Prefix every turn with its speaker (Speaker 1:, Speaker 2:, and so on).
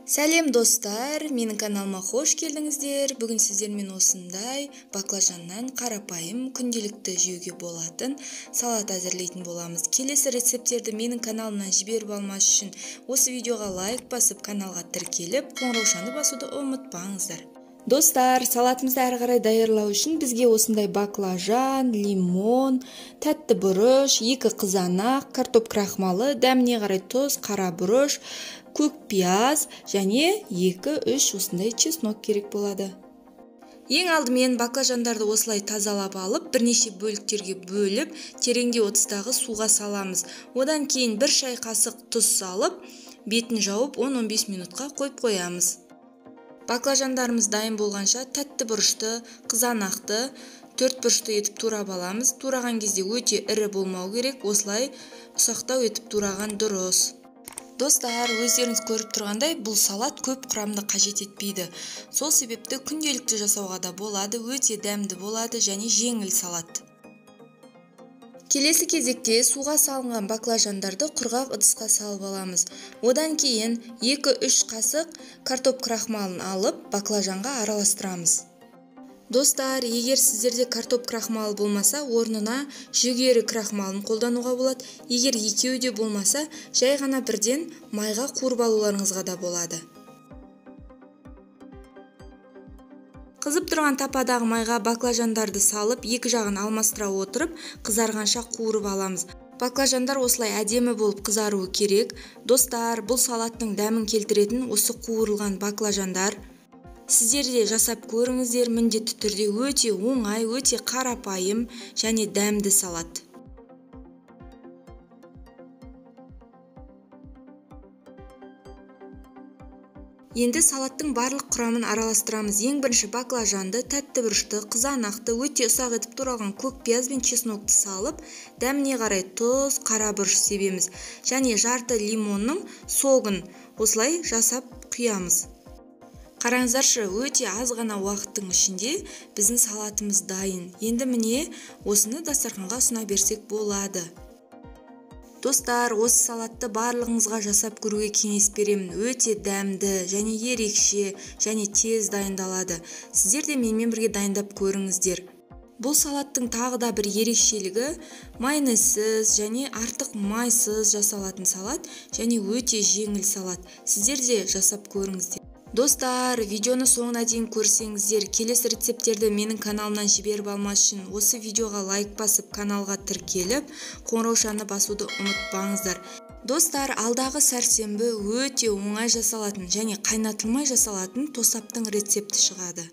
Speaker 1: Сәлем достар, менің каналыма қош келдіңіздер. Бүгін сіздермен осындай баклажаннан қарапайым күнделікті жеуге болатын салат әзірлейтін боламыз. Келесі рецепттерді менің каналымнан жіберіп алмас үшін осы видеоға лайк басып, каналға тіркеліп, қоңыраушаны басуды ұмытпаңыздар. Достар, салатымызды әрі қарай даярлау үшін бізге осындай баклажан, лимон, тәтті бұрыш, 2 қызанақ, картоп крахмалы, дәміне қарай тұз, қара бұрыш, көк пияз және 2-3 осындай чеснок керек болады. Ең алдымен баклажандарды осылай тазалап алып, бірнеше бөліктерге бөліп, тереңде ыдыстағы суға саламыз. Одан кейін 1 шай қасық тұз салып, бетін жауып 10-15 минутқа қойып қоямыз. Баклажандарымыз дайын болғанша тәтті бұрышты, қызанақты, 4 бұрышты етіп турап аламыз. Тураған кезде өте ірі болмау керек, осылай ұсақтау етіп тураған дұрыс. Достар, өздеріңіз көріп тұрғандай, бұл салат көп құрамды қажет етпейді. Сол себепті күнделікті жасауға да болады, өте дәмді болады және жеңіл салат. Келесі кезекте суға салынған баклажандарды құрғақ ыдысқа салып аламыз. Одан кейін 2-3 қасық картоп крахмалын алып, баклажанға араластырамыз. Достар, егер сіздерде картоп крахмалы болмаса, орнына жүгері крахмалын қолдануға болады. Егер екеуі де болмаса, жай ғана бірден майға қуырып алуларыңызға да болады. Қызып тұрған тападағы майға баклажандарды салып, екі жағын алмастыра отырып, қызарғанша қуырып аламыз. Баклажандар осылай әдемі болып қызаруы керек. Достар, бұл салаттың дәмін келтіретін осы қуырылған баклажандар. Сіздер де жасап көріңіздер, міндетті түрде өте оңай, өте қарапайым және дәмді салат. Енді салаттың барлық құрамын араластырамыз. Ең бірінші баклажанды, тәтті бұрышты, қызанақты, өте ұсақ етіп туралған көк пияз бен чеснокты салып, дәміне қарай тұз, қара бұрыш себеміз. Және жарты лимонның согын осылай жасап құямыз. Қараңыздаршы, өте аз ғана уақыттың ішінде біздің салатымыз дайын. Енді міне осыны дастарханға ұсына берсек болады. Достар, осы салатты барлығыңызға жасап көруге кеңес беремін. Өте дәмді және ерекше және тез дайындалады. Сіздер де менімен бірге дайындап көріңіздер. Бұл салаттың тағы да бір ерекшелігі майонезсіз және артық майсыз жасалатын салат және өте жеңіл салат. Сіздер де жасап көріңіздер. Достар, видеоны соңына дейін көрсеңіздер, келесі рецепттерді менің каналымнан жіберіп алмас үшін осы видеоға лайк басып, каналға тіркеліп, қоңыраушаны басуды ұмытпаңыздар. Достар, алдағы сәрсенбі өте оңай жасалатын және қайнатылмай жасалатын тосаптың рецепті шығады.